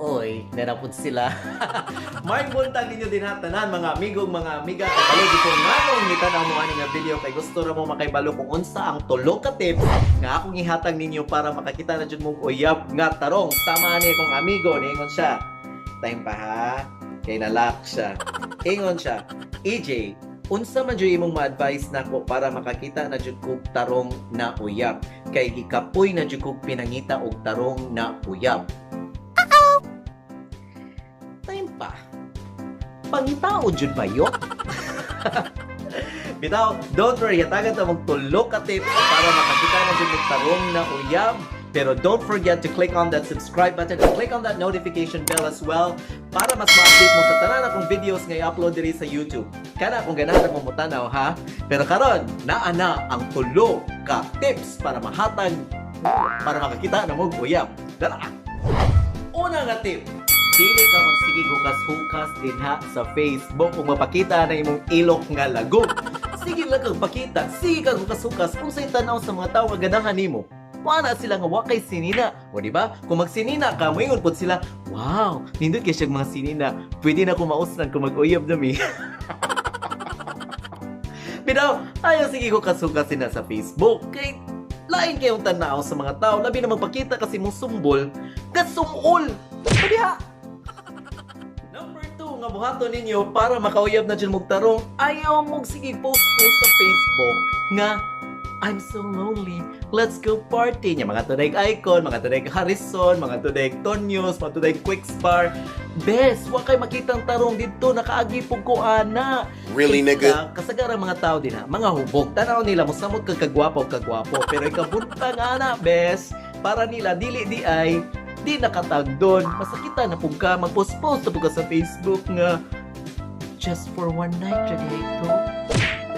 Oy, nanapod sila. May buntag ninyo din ha, tanan, mga amigo, mga amiga, kabalo ko nganong nitanaw mo ani nga video kay gusto ra mo makaibalo kung unsa ang tulo ka tips nga akong ihatag ninyo para makakita na jud mong uyab nga tarong. Sama ni akong amigo, niingon siya. Time pa ha, kay nalak siya. Ingon siya, "EJ, unsa man jud imong ma-advise nako para makakita na jud kog tarong na uyab? Kay gikapoy na jud kog pinangita og tarong na uyab." Time pa. Pangitao jud ba yun? Bitaw, don't worry, hatagan ta mong tulo ka tips para makakita na jud mong tarong na uyab. Pero don't forget to click on that subscribe button and click on that notification bell as well para mas ma-update mo sa tanan akong videos nga i-upload diri sa YouTube. Kana kung ganahan mo motanaw ha. Pero karon, naa na ang tulo ka tips para mahatag para makakita na mo uyab. Dara. Una nga tip, dili ka magsige hukas-hukas dinha sa Facebook kung mapakita na imong ilok nga lagom. Sige lang kang pakita, sige kang hukas-hukas kung sa'y tanaw sa mga tao nga ganahan nimo. Wala sila nga wa kay sinina. O di ba? Kung magsinina ka, moingon pod sila, "Wow, nindot kay siyang mga sinina. Pwede na ko mausran kung mag-uyab na mi." Bitaw, ayaw sige hukas-hukas na sa Facebook. Kay lain kayong tanaw sa mga tao. Labi na magpakita kasi mong sumbol, kasumol. Padiha! Number 2 nga buhaton ninyo para makauyab na dyan mong tarong, ayaw mong sige post-post sa Facebook nga "I'm so lonely, let's go party." Nya mga tunay icon, mga tunay Harrison, mga tunay Tonyos, mga tunay Quickspar. Bes, wa kay makitang tarong dito, nakaagi pug ko ana. Really, Kay nigga? sila, kasagaran mga tao din ha, mga hubog. Tanaw nila, mosamot kag kagwapo kagwapo. Pero ikabuntang ana, bes, para nila, dili di ay, di nakatag doon. Masakita na pug ka, mag-post-post na pug ka sa Facebook nga, "Just for one night, ready ito."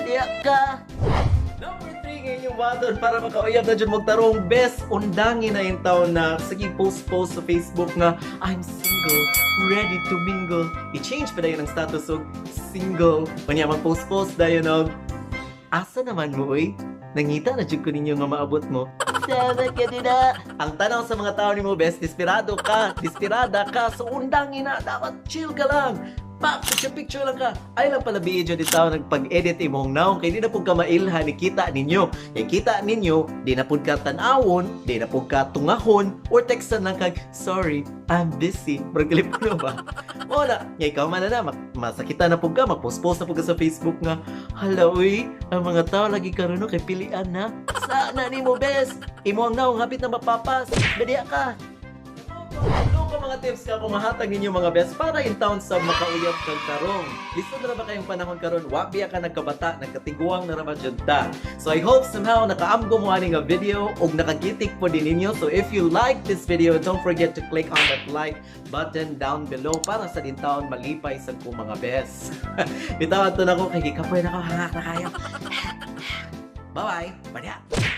Diya ka. Number 3 ngayon yung button para makauyab na dyan magtarong, best, undangin na yung taon na sige post-post sa Facebook nga "I'm single, ready to mingle." I-change pa dayon ang status og single. Unya mag-post-post dayon og "Asa naman mo oy? Nangita na jud ko ninyo nga maabot mo." Sabi ka din na. Ang tanaw sa mga tao nimo, best, desperado ka, desperada ka. So undangin na, dapat chill ka lang. Pa, picture picture lang ka. Ay lang pala video di tao nagpag-edit imong naong kay di na pud ka mailhan ni kita ninyo. Kay kita ninyo, di na pud ka tan-awon, di na pud ka tungahon or textan lang kag "Sorry, I'm busy." Murag telepono ba? Mo na, nya ikaw man na, masakitan na pud ka, mag-post-post na pud ka sa Facebook nga, "Hala uy, ang mga tao lagi karon no, kay pilian na." Sa na nimo, best. Imo ang naong hapit na mapapas. Badiya ka. Ano ka mga tips ka kung mahatag ninyo mga best para in town sa makauyab kag tarong. Lisod na ba kayong panahon karon? Wa biya ka nagkabata, nagkatiguang na ra ba jud ta. So I hope somehow nakaamgo mo ani nga video ug nakagitik po din ninyo. So if you like this video, don't forget to click on that like button down below para sa din taon malipay sa ko mga best. Bitaw ato na ko kay gikapoy na ko, hangak na kayo. Bye-bye. Bye.